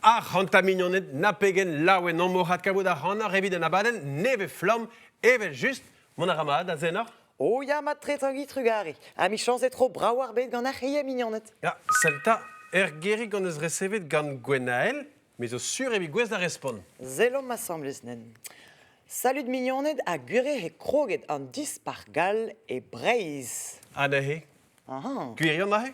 Ac'hanta mignoned, na pegen laouen omp oc'h adkavout ac'hanoc'h evit un abadenn nevez-flamm, evel-just. Mont a ra mat, azenoc'h? Oh ya, mat-tre Tangi, trugare. Ha michañs e tro brav ar bed gant ar c'hrier mignoned. Ya, sell 'ta, ur gerig hon eus resevet gant Gwenael, me zo sur evit gouest da respont. Sellomp asambles nen. Salud mignoned ha gwir eo kroget an Dispac'h gall e Breizh. Ha neuze? Aha. Gwirion aze?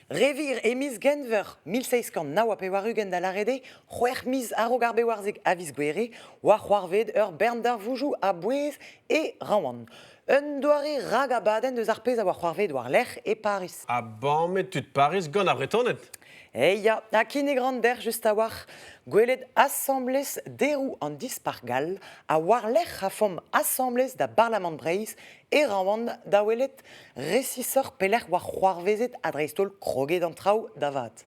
Re wir e miz Genver 1789 da lâret eo c'hwec'h miz a-raok ar bevarzek a viz Gouere oa c'hoarvezet ur bern darvoudoù a-bouez e Rouen. Un doare ragabadenn eus ar pezh a oa c'hoarvezet war-lerc'h e Pariz. Ha bamet tud Pariz gant ar Vretoned. Eh ya, ha kinnig ran dec'h just a-walc'h gwelet asambles deroù an Dispac'h gall ha war-lerc'h afomp asambles da Barlamant Breizh e Rouen da welet resisoc'h pelec'h oa c'hoarvezet ha dreist-holl kroget an traoù da vat.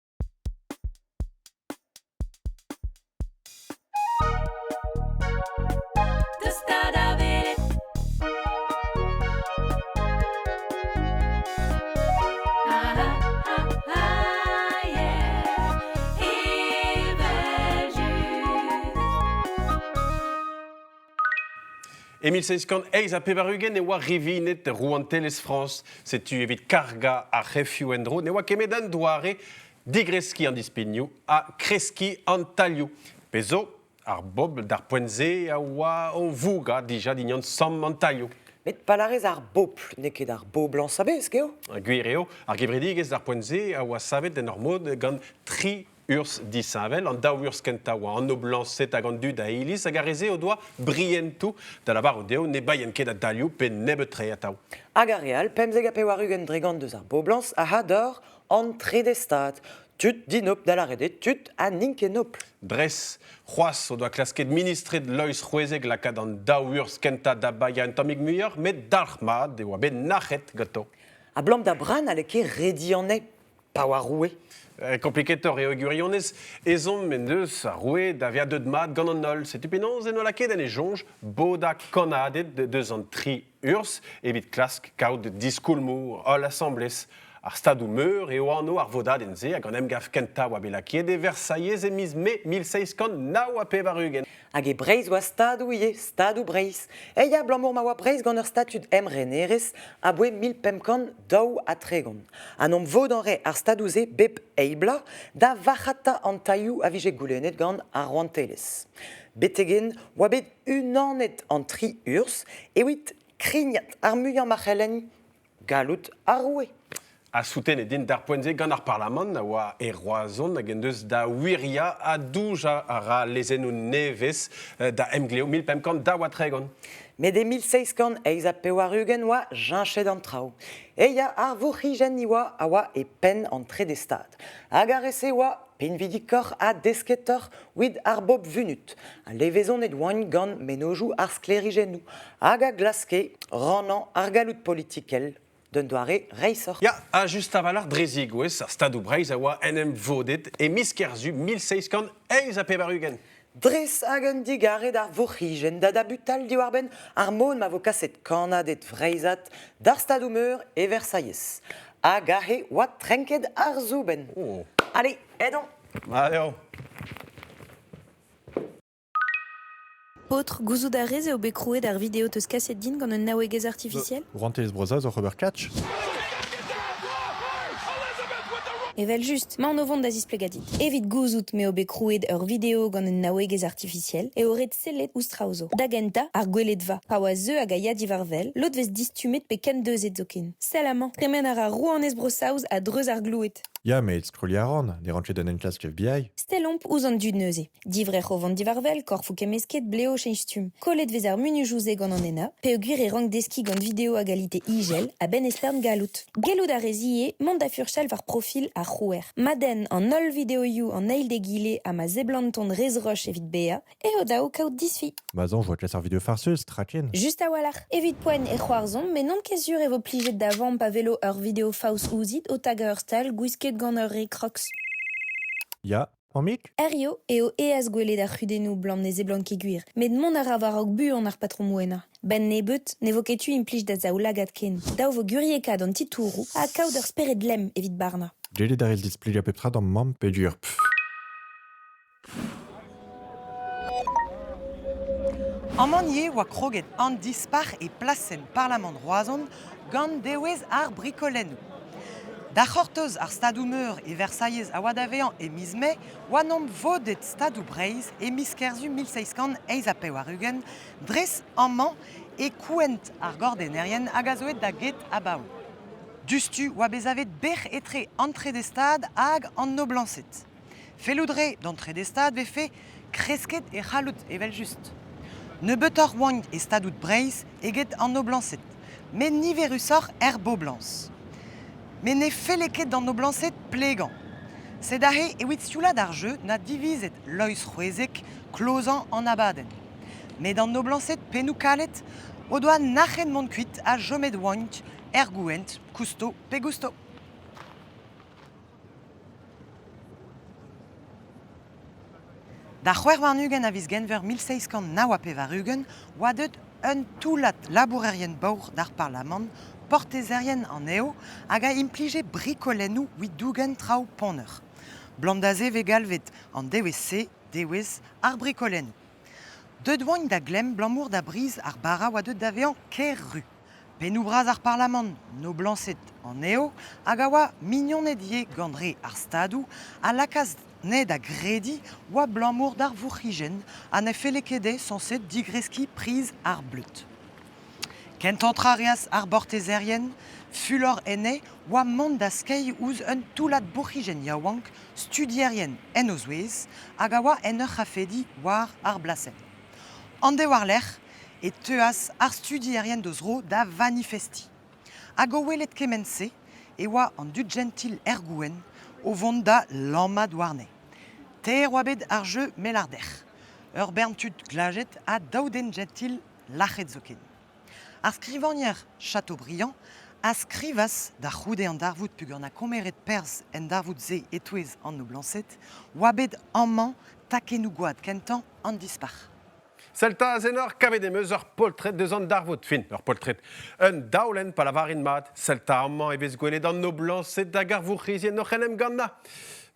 Deus 'ta da welet. Ah ah ah ah yeah, evel-just. E 1788 e oa rivinet rouantelezh Frañs. Setu evit kargañ ar c'hefioù en-dro ne oa ket met un doare digreskiñ an dispignoù ha kreskiñ an tailhoù. Pezh zo, ar bobl d'ar poent-se a oa o vougañ dija dindan samm an tailhoù. Met pa lârez ar bobl, n'eo ket ar boblañs a-bezh, geo? Gwir eo, ar gevredigezh d'ar poent-se a oa savet en ur mod gant tri urzh disheñvel. An daou urzh kentañ oa an noblañsed hag an dud a iliz hag ar re-se o doa brientoù da lavarout dezho ne baeent ket a dalioù pe nebeut-tre atav. Hag ar re all, 95% deus ar boblañs a ador an trede stad. Tud dinobl da lâret eo tud ha n'int ket nobl. Dres, c'hoazh o doa klasket ministred Loeiz C'hwezeg lakaat an daou urzh kentañ da baeañ un tammig muioc'h, met dalc'hmat e oa bet nac'het ganto. Abalamour da bra n'halle ket rediñ anezhe pa oa roue. Kompliketoc'h eo e gwirionez. Ezhomm en deus ar roue da vezañ deuet mat gant an holl. Setu penaos en doa lakaet en e soñj bodañ kannaded deus an tri urzh evit klask kaout diskoulmoù holl asambles. Ar Stadoù Meur eo anv ar vodadenn-se hag an emgav kentañ oa bet lakaet e Versailhez e miz Mae 1789. Hag e Breizh oa stadoù ivez, stadoù Breizh. E ya abalamour ma oa Breizh gant ur statud emrenerezh aboe 1532. Ha n'omp vodañ re ar stadoù-se bep eil bloaz da varc'hata an tailhoù a vije goulennet gant ar rouantelezh. Betek-henn oa bet unanet an tri urzh evit krignat ar muiañ ma c'hellent galloud ar roue. Ha soutenet int d'ar poent-se gant ar Parlamant a oa e Roazhon hag en deus da wiriañ ha doujañ a ra lezennoù nevez da emglev 1532. Met e 1788 oa jeñchet an traoù. E ya ar vourc'hijenn oa a oa e penn an trede stad. Hag ar re-se oa pinvidikoc'h ha desketoc'h evit ar bobl vunut. Ha levezonet oant gant mennozhioù ar sklêrijennoù hag a glaske rannañ ar galloud politikel d'un doare reishoc'h. Ya, ha just a-walc'h dre zigouezh, ar Stadoù Breizh a oa en em vodet e miz Kerzu 1788. Dres hag un digarez d'ar vourc'hijenn da dabutal diwar-benn ar mod ma vo kaset kannaded vreizhat d'ar Stadoù-Meur e Versailhez. Hag aze oa trenket ar soubenn. Oh. Allez, aet on! Allez, Paotr, gouzout a rez eo bet krouet ar video 'teus kaset din gant un naouegezh artifisiel? Rouantelezh Bro-Saoz oc'h ober catch? Evel-just, 'maon o vont da zisplegañ dit. Evit gouzout m'eo bet krouet ur video gant un naouegezh artifisiel eo ret sellet ouzh traoù zo. Da gentañ, ar gweledva, pa oa zeu hag a ya diwar-wel, lod 'vez distummet pe kendeuzet zoken. Sell amañ, tremen a ra rouanez Bro-Saoz a-dreuz ar gloued. Ya, met skoliañ a ran, ne ran ket un enklask FBI. Stellomp ouzh an dud neuze. Divrec'h o vont diwar-wel, korfoù kemmesket, blev o cheñch stumm. Kollet 'vez ar munujoù-se gant an ENA, peogwir e rank deskiñ gant video a galite ijel a-benn espern gallout. Gellout a rez ivez mont da furchal war profil ar c'hrouer. Ma denn an holl videoioù an eil d'egile ha ma seblantont re zroch evit bezañ, eo dav kaout disfi. Ma soñj 'oa klas ar video farseus, traken. Just a-walc'h. Evit poent e c'hoarzhomp met n'on ket sur e vo plijet da vamm pa welo ur video faos ouzhit o tagañ ur stal gwisket gant ur re Crocs. Ya, Mammig? Hiziv eo aes gwelet ar c'hudennoù 'blam ne seblant ket gwir, met mont a ra war-raok buan ar patromoù ennañ. 'Benn nebeut ne vo ket tu implij da zaoulagad ken. Dav 'vo gwiriekaat an titouroù ha kaout ur spered lemm evit barnañ. Gellet a rez displegañ pep tra d'am mamm peogwir pff. Amañ ivez oa kroget an dispac'h e plasenn Parlamant Roazhon gant dewezh ar brikolennoù. Da c'hortoz ar Stadoù-Meur e Versailhez a oa da vezañ e miz Mae oa 'n vodet Stadoù Breizh e miz Kerzu 1788 dres amañ e kouent ar gordennerien hag a zo aet da get abaoe. Diouzhtu oa bet savet bec'h etre an trede stad hag an noblañsed. Fellout 'rae d'an trede stad 'vefe kresket e c'halloud evel-just. Nebeutoc'h oant e stadoù Breizh eget an noblañsed, met niverusoc'h er boblañs. Met ne felle ket d'an noblañsed plegañ. Sed aze evit sioulaat ar jeu na divizet Loeiz C'hwezeg klozañ an abadenn. Met an noblañsed pennoù kalet o doa nac'het mont kuit ha chomet oant er gouent, kousto pe gousto. D'ar 26 a viz Genver 1789 oa deuet un toullad labourerien baour d'ar Parlamant, portezerien anezho, hag a implije brikolennoù evit dougen traoù ponner. Blam da se 'vez galvet an devezh-se dewezh ar brikolennoù. Deuet oant da glemm 'blamour da briz ar bara oa deuet da vezañ ker-ru. Pennoù bras ar Parlamant, noblañsed anezho, hag a oa mignoned ivez gant re ar Stadoù, a lakaas anezhe da grediñ oa abalamour d'ar vourc'hijenn ha ne felle ket dezhe sañset digreskiñ priz ar bleud. Kentañ tra a reas ar bortezerien, fulor enne, oa mont da skeiñ ouzh un toullad bourc'hijenn yaouank, studierien en o zouez, hag a oa en ur c'hafedi war ar blasenn. An deiz war-lerc'h e teuas ar studierien d'o zro da vanifestiñ. Hag o welet kement-se e oa an dudjentil er gouent o vont da lammat warne. Taer oa bet ar jeu melardec'h. Ur bern tud glajet ha daou den jentil lac'het zoken. Ar skrivagner Chateaubriand a skrivas da c'houde an darvoud peogwir na komeret perzh en darvoud-se e-touez an noblañsed oa bet amañ takennoù gwad kentañ an Dispac'h. Sell 'ta Azenor, kavet em eus ur poltred deus an darvoud. Fin, ur poltred. Un daolenn pa lavarin mat. Sell 'ta amañ e vez gwelet an noblañsed hag ar vourc'hizien oc'h en em gannañ.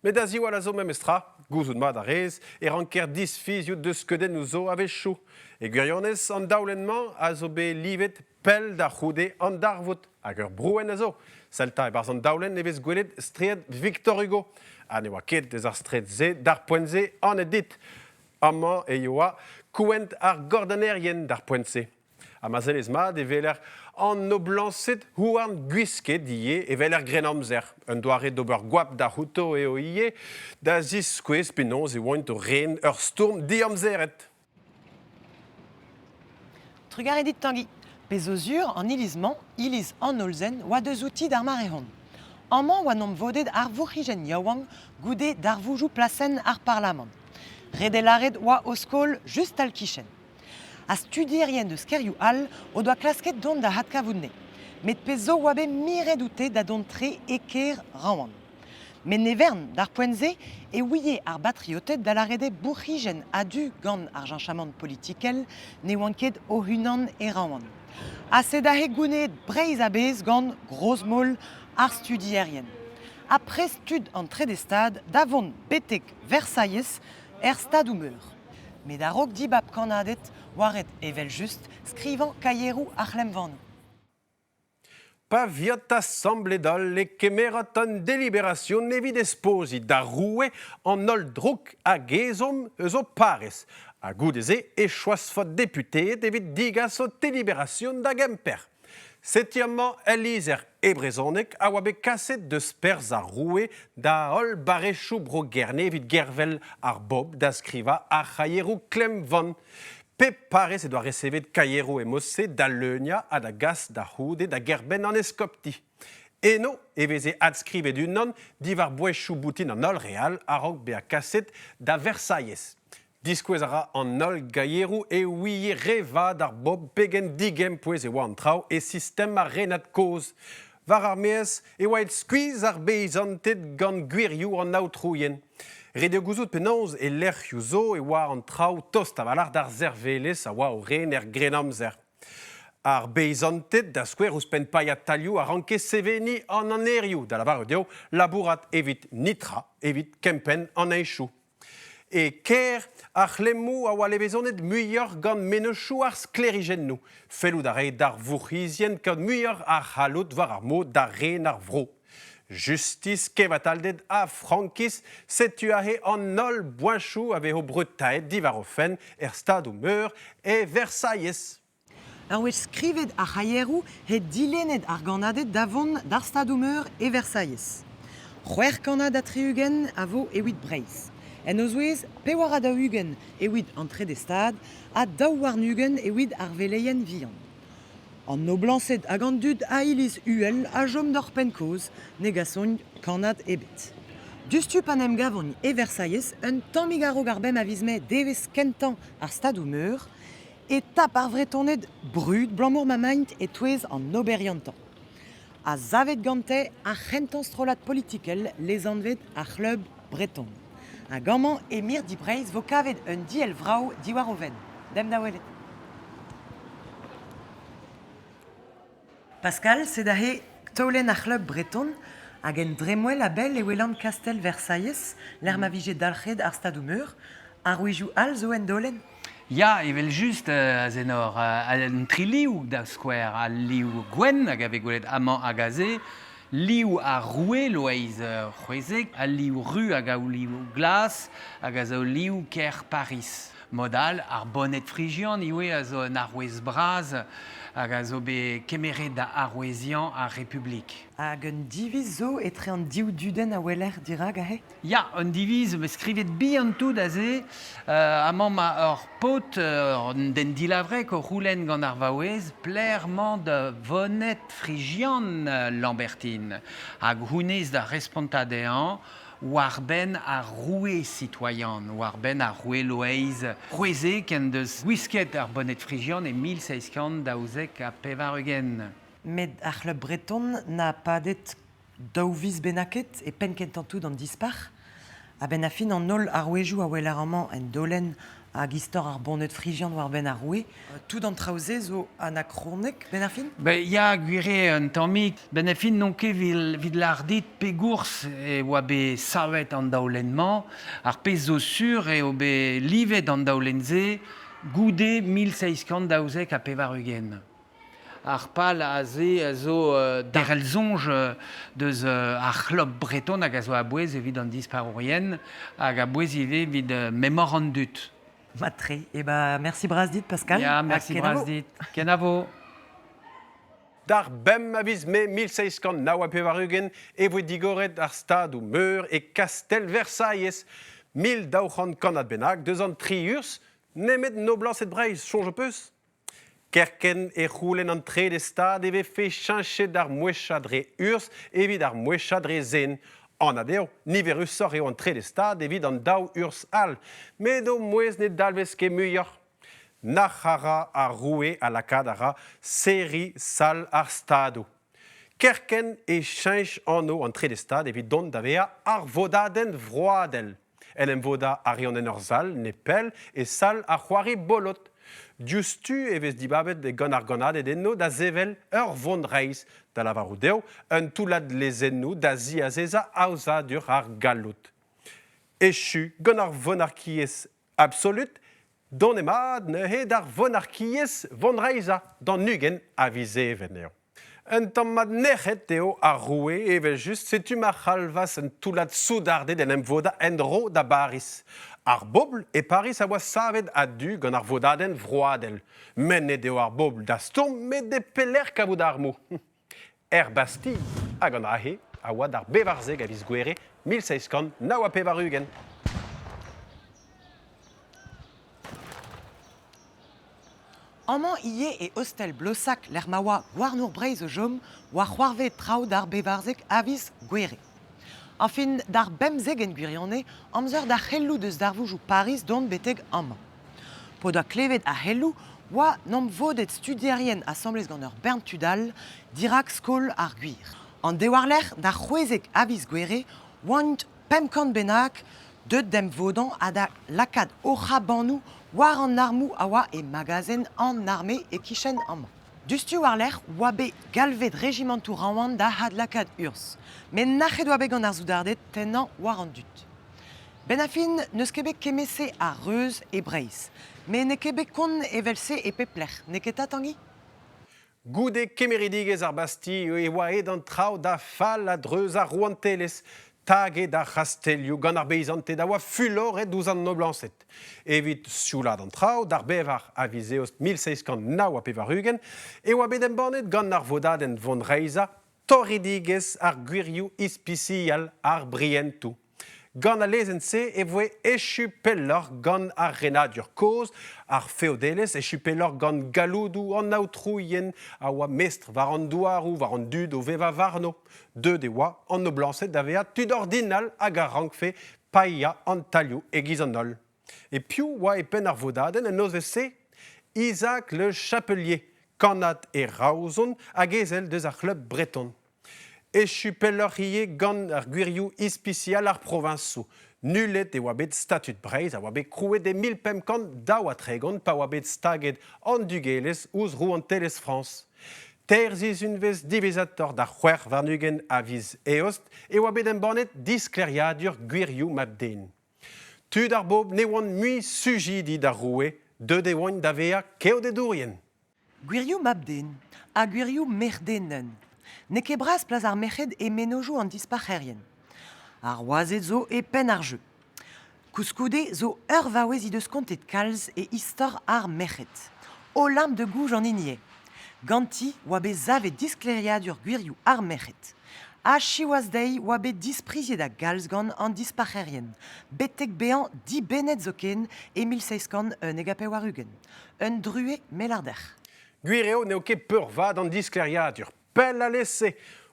Met da ziwall a zo memestra, gouzout mat a rez, e ranker disfiziout deus skeudennoù zo a-wechoù. E gwirionez, an daolenn-mañ a zo bet livet pell da c'houde an darvoud hag ur brouenn a zo. Sell 'ta e-barzh an daolenn e vez gwelet straed Victor Hugo. Ha ne oa ket eus ar straed-se d'ar poent-se anet dit. Amañ e oa kouent ar gordanerien d'ar poent-se. Ha ma sellez mat e weler an noblañsed houarn gwisket ivez evel er Grennamzer. Un doare d'ober goap da c'houto eo ivez da ziskouez penaos e oant o ren ur stourm diamzeret. Trugarez dit Tanguy. Pezh zo sur, an iliz-mañ, iliz an Hollzen, oa deus outi d'ar mare-hont. Amañ oa 'n vodet ar vourc'hijenn yaouank goude darvoudoù plasenn ar Parlamant. Ret eo lâret oa o skol just tal-kichen. Ha studierien deus kêrioù all o doa klasket dont da adkavout 'ne. Met pezh zo oa bet miret oute da dont tre e kêr Rouen. Met ne vern, d'ar poent-se e ouie ar batrioted da lâret eo bourc'hijenn a-du gant ar cheñchamant politikel ne oant ket o-unan e Rouen. Ha sed aze gounezet Breizh a-bezh gant grozmol ar studierien. Ha prest tud an trede stad da vont betek Versailhez er Stadoù-Meur. Met a-raok dibab kannaded oa ret evel-just skrivañ kaieroù ar c'hlemmvanoù. Pa viot asamblet holl e kemerot an deliberasion evit espoziñ d'ar roue an holl droug hag ezhomm eus ho parrez, ha goude-se e choazfot deputeed evit degas ho teliberasion da Gemper. Setu amañ ul lizher e brezhoneg a oa bet kaset deus perzh ar roue da holl barrezioù Bro-Gerne evit gervel ar bobl da skrivañ ar c'haieroù klemmvan. Pep parrez he doa resevet kaieroù e-mod-se da leuniañ ha da gas da c'houde da gêr-benn an eskopti. Eno e veze adskrivet unan diwar boechoù boutin an holl re all a-raok bezañ kaset da Versailhez. Diskouez a ra an holl gaieroù e ouie re vat ar bobl pegen digempouez e oa an traoù e sistem ar renad kozh. War ar maez e oa aet skuizh ar beizanted gant gwirioù an aotrouien. Ret eo gouzout penaos e lec'hioù zo e oa an traoù tost a-walc'h d'ar servelezh a oa o ren er Grennamzer. Ar beizanted, da skouer ouzhpenn paeañ tailhoù, a ranke seveniñ an anerioù, da lavarout eo labourat evit netra, evit kempenn an heñchoù. E kêr, ar c'hlemmoù a oa levezonet muioc'h gant mennozhioù ar sklêrijennoù. Fellout a rae d'ar vourc'hizien kaout muioc'h a c'halloud war ar mod da ren ar vro. Justis, kevatalded ha frankiz, setu aze an holl boeñchoù a vezo breutaet diwar o fenn er Stadoù-Meur e Versailhez. Ur wech skrivet ar c'haieroù he dilennet ar gannaded da vont d'ar Stadoù-Meur e Versailhez. C'hwec'h kannad ha 60 a vo evit Breizh. En o zouez 44 evit an trede stad ha 22 evit ar veleien vihan. An noblañsed hag an dud a iliz uhel a chom d'hor penn-kozh, ne gasont kannad ebet. Diouzhtu pa 'n em gavont e Versailhez, un tammig a-raok ar bemp a viz Mae devezh kentañ ar Stadoù-Meur, e tap ar Vretoned brud 'balamour ma 'maint e-touez an oberiantañ. Ha savet gante ar c'hentañ strollad politikel lesanvet ar C'hleub Breton. Hag amañ e mirdi Breizh 'vo kavet un diell vrav diwar o fenn. Demp da welet. Pascal, sed aze taolenn ar C'hleub Breton hag en dremmwel a-bell e welan kastell Versailhez lec'h ma vije dalc'het ar Stadoù-Meur. Arouezioù all zo en daolenn? Ya, evel-just, Azenor, an tri liv da skouer, al liv gwenn hag a vez gwelet amañ hag aze, liv ar roue Loeiz XV, al liv ru hag al liv glas hag a zo liv kêr Pariz. Mod all, ar boned frijian ivez a zo un arouez bras hag a zo bet kemeret da aroueziañ ar Republik. Hag un diviz zo etre an div dudenn a weler dirak aze? Ya, un diviz bet skrivet bihan-tout aze. Amañ 'ma ur paotr, un den dilavrek o c'houlenn gant ar vaouez pelec'h 'mañ da voned frijian Lambertine. Hag hounnezh da respontañ dezhañ war-benn ar roue sitoaian, war-benn ar roue Loeiz XV en deus gwisket ar boned frijian e 1792. Met ar c'hleub breton n'a padet daou viz bennaket e penn-kentañ tout an Dispac'h. A-benn ar fin an holl arouezioù a weler amañ en daolenn hag istor ar boned frijian war-benn ar roue. Tout an traoù-se zo anakronek 'benn ar fin? Ben ya, gwir eo un tammig. Benn ar fin n'on ket evit lâr dit pegourz e oa bet savet an daolenn-mañ. Ar pezh zo sur eo bet livet an daolenn-se goude 1792. Ar pal aze a zo derc'hel soñj deus ar c'hlob breton hag a zo a-bouez evit an disparourien hag a-bouez ivez evit memor an dud. Mat-tre. Eh ben, merci bras dit, Pascal. Ya, merci bras dit. Kenavo. D'ar bemp a viz Mae 1789 e voe digoret ar Stadoù-Meur e kastell Versailhez. 1200 kannad bennak deus an tri urzh, nemet noblañsed Breizh, soñj ho peus? Kerkent e c'houlenn an trede stad e vefe cheñchet ar mouezhañ dre urzh evit ar mouezhañ dre zen. Anat eo, niverusoc'h eo an trede stad evit an daou urzh all, met o mouezh ne dalvez ket muioc'h. Nac'h a ra ar roue ha lakaat a ra serriñ sal ar Stadoù. Kerkent e cheñch anv an trede stad evit dont da vezañ ar Vodadenn Vroadel. En em vodañ a reont en ur sal nepell e sal ar c'hoari bolod. Diouzhtu e vez dibabet gant ar gannaded eno da sevel ur vonreizh, da lavarout eo un toullad lezennoù da ziazezañ aozadur ar galloud. Echu gant ar vonarkiezh absolut, donemat neuze d'ar vonarkiezh vonreizhañ d'an 20 a viz Even eo. Un tamm mat nec'het eo ar roue evel-just, setu ma c'halvas un toullad soudarded en em vodañ en-dro da Bariz. Ar bobl e Pariz a oa savet a-du gant ar vodadenn vroadel. Mennet eo ar bobl da stourm met e pelec'h kavout armoù? Er Bastille hag an dra-se a oa d'ar bevarzek a viz Gouere 1789. Amañ ivez e ostel Blossac lec'h ma oa gouarnour Breizh o chom oa c'hoarvezet traoù d'ar bevarzek a viz Gouere. Añfin, d'ar bemzek en gwirionez, amzer d'ar c'heloù deus darvoudoù Pariz dont betek amañ. P'o doa klevet ar c'heloù oa 'n em vodet studierien asambles gant ur bern tud all dirak skol ar gwir. An dewarlerc'h d'ar c'hwezek a viz Gouere oant 500 bennak deuet d'em vodañ ha da lakaat o c'hrabanoù war an armoù a oa e magazenn an arme e-kichen amañ. Diouzhtu war-lerc'h oa bet galvet rejimantoù Rouen da adlakaat urzh, met nac'het oa bet gant ar soudarded tennañ war an dud. Ben ar fin, n'eus ket bet kement-se a reuz e Breizh. Met n'eo ket bet kont evel-se e pep lec'h, n'eo ket 'ta Tangi? Goude kemeridigezh ar Bastille e oa aet an traoù da fall a-dreuz ar rouantelezh, taget ar c'hastellioù gant ar beizanted a oa fuloret ouzh an noblañsed. Evit sioulaat an traoù, d'ar bevar a viz Eost 1789 e oa bet embannet gant ar vodadenn vonreizhañ torridigezh ar gwirioù ispisial ar brientoù. Gant al lezenn-se e voe echu pelloc'h gant ar renadur kozh, ar feodelezh, echu pelloc'h gant galloudoù an aotrouien a oa mestr war an douaroù, war an dud o vevañ warno. Deuet e oa an noblañsed da vezañ tud ordinal hag a rankfe paeañ an tailhoù e-giz an holl. E piv oa e penn ar vodadenn en nozvezh-se? Isaac Le Chapelier, kannad e Raozon hag ezel deus ar c'hlub breton. Echu pelloc'h ivez gant ar gwirioù ispisial ar proviñsoù. Nullet e oa bet statud Breizh a oa bet krouet e 1532 pa oa bet staget an dugelezh ouzh rouantelezh Frañs. Teir sizhunvezh diwezhatoc'h d'ar 26 a viz Eost e oa bet embannet disklêriadur gwirioù mab-den. Tud ar bobl ne oant mui sujidi d'ar roue, deuet e oant da vezañ keodedourien. Gwirioù mab-den ha gwirioù merc'h-den. N'eo ket bras plas ar merc'hed e mennozhioù an dispac'herien. Ar wazed zo e penn ar jeu. Koulskoude zo ur vaouez he deus kontet kalz e istor ar merc'hed. Olympe de Gouges an hini eo. Ganti oa bet savet disklêriadur gwirioù ar merc'hed. Ha siwazh dezhi oa bet dispriziet a-galz gant an dispac'herien, betek bezañ dibennet zoken e 1791. Un druez melarder. Gwir eo n'eo ket peurvat an disklêriadur. Pell alese!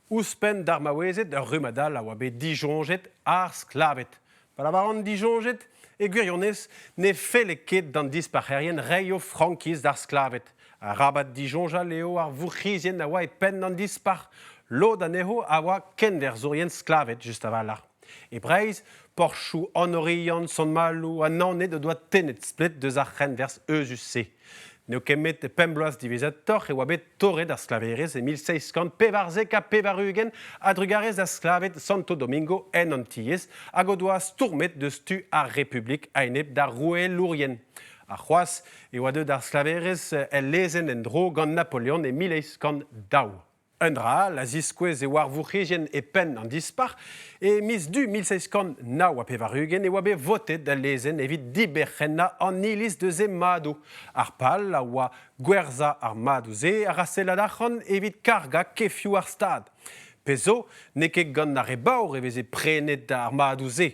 Ouzhpenn d'ar maouezed, ur rummad all a oa bet disoñjet, ar sklaved. Pa lavaran disoñjet, e gwirionez, ne felle ket d'an dispac'herien reiñ o frankiz d'ar sklaved. Arabat disoñjal eo ar vourc'hizien a oa e penn an dispac'h. Lod anezho a oa kenwerzhourien sklaved just a-walc'h. E Breizh, porzhioù an Oriant, Sant-Maloù ha Naoned o doa tennet splet deus ar c'henwerzh euzhus-se. N'eo ket met pemp bloaz diwezhatoc'h e oa bet torret ar sklaverezh e 1794 a-drugarez da sklaved Santo Domingo en Antilhez hag o doa stourmet deus tu ar Republik a-enep d'ar roueelourien. Ha c'hoazh e oa deuet ar sklaverezh el lezenn en-dro gant Napoleon e 1802. Un dra all a ziskouez e oa ar vourc'hizien e penn an dispac'h. E miz Du 1789 e oa bet votet al lezenn evit diberc'hennañ an iliz deus he madoù. Ar pal a oa gwerzhañ ar madoù-se ha rastellat arc'hant evit kargañ kefioù ar Stad. Pezh zo, n'eo ket gant ar re baour e veze prenet ar madoù-se.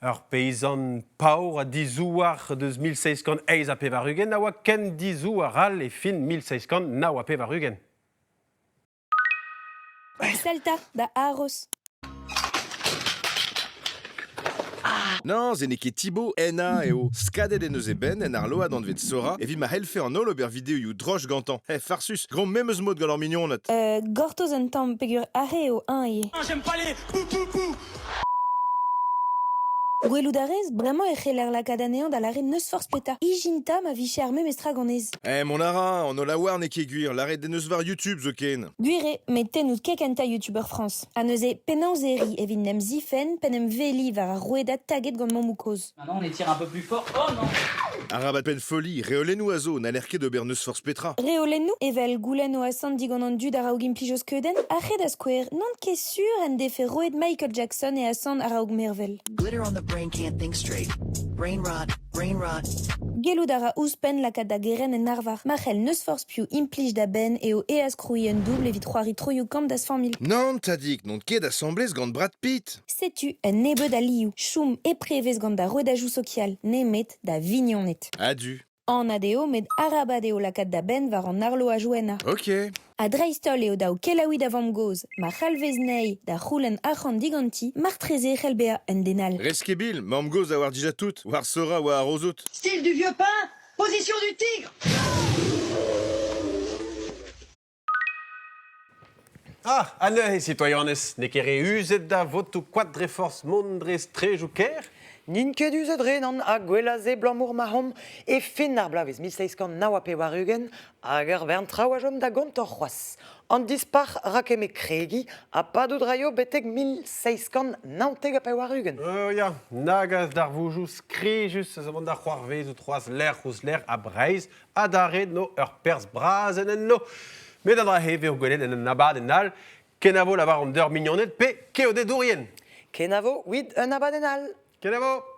Ur peizant paour ha dizouar deus 1788 a oa ken dizouar all e fin 1789. Salta da aros. Non, se n'eo ket Thibaut NA eo. Skadet en deus e benn en arload anvet Sora evit ma c'hellfe an holl ober videoioù droch gantañ. He, farsus, gant memes mod gant hor mignoned. Gortoz un tamm peger aze eo eñ ivez. J'aime pas les pou pou pou. Gwelout a rez, bremañ e c'heller lakaat anezhañ da lâret n'eus forzh petra. Ijin 'ta ma vije ar memes tra ganez. Eh, mont a ra, an holl a oar n'eo ket gwir, lâret en deus war YouTube zoken. Gwir eo, met te n'out ket kentañ youtuber Frañs. Ha neuze, penaos e ri evit 'n em zifenn p'en em weli war ar rouedad taget gant mammoù-kozh? Maintenant on étire un peu plus fort. Oh non Arabat penn folie, reolennoù a zo, n'haller ket ober n'eus forzh petra. Reolennoù, evel goulenn o asant digant an dud a-raok implij o skeudenn, a-hed da skouer, n'on ket sur en defe roet Michael Jackson e asant a-raok mervel. Glitter on the brain can't think straight. Brain rot, brain rot. Gellout a ra ouzhpenn lakaat da gerent en arvar. Ma c'hell n'eus forzh piv implij da benn eo aes krouiñ un doubl evit c'hoari troioù-kamm da'z familh. Nann, tadig, n'on ket asambles gant Brad Pitt. Setu un nebeud alioù. Chom hep prevez gant da rouedajoù sokial, nemet da vignoned. A-du. Anat eo, met arabat eo lakaat da benn war an arloajoù ennañ. Ok. Ha dreist-holl eo dav kelaouiñ da vamm-gozh, ma c'halvez anezhi da c'houlenn arc'hant diganti, martreze e c'hell bezañ un den all. Reskebil, mamm-gozh a oar dija tout, war Sora oa ar-rozout. Style du vieux pain, position du tigre. Ah, ha neuze, sitoianez, n'eo ket re uzet da votoù koad dre forzh mont dre strejoù kêr? N'int ket uzet renan ha gwella se 'blamour ma omp e fin ar bloavezh 1789 hag ur bern traoù a chom da gontañ c'hoazh. An dispac'h 'ra ket met kregiñ ha padout 'raio betek 1799. Ya, nag a darvoudoù skrijus a zo mont da c'hoarvezout c'hoazh lerc'h ouzh lerc'h ha Breizh adarre 'no ur perzh bras en enno. Met an dra-se 'vez gwelet en un abadenn all. Kenavo lavar an deur mignoned pe keodedourien. Kenavo 'vit un abadenn all. Kenavo!